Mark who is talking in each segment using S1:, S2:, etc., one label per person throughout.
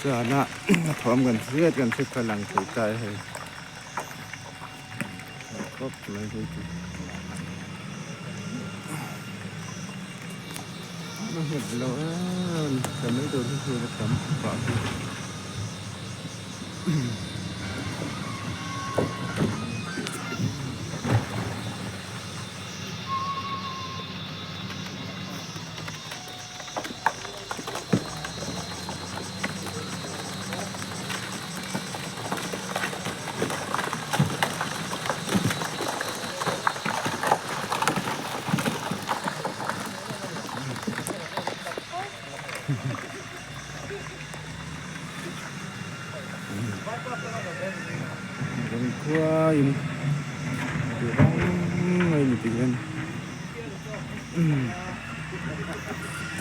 S1: Zana a thawm kan hriat kan hriat kha lang thei ta e hei. Khawp mai hei chu. A nghet lo em ka mai tur hi hei a tam pah hi. Zankhua in ti rang mai ni tikhian.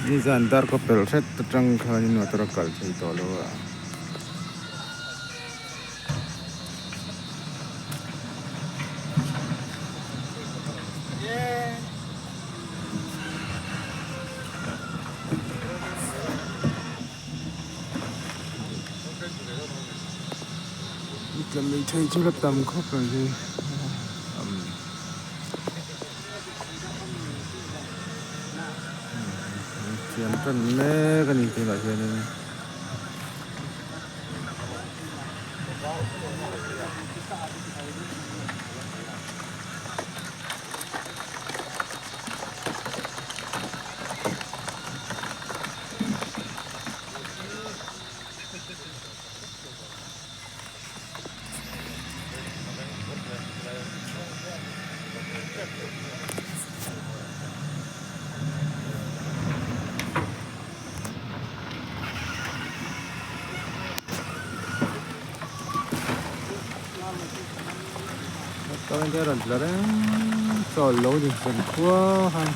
S1: Nizan dar kaw pelh hret atang khanin motor a kal thei tawh lo a. Tla mai thei chu la tam khawp mai hi. Siam tan mek a ni tunah hianin. Tah hian rawn tla reng chawl lo ni zan khua khan.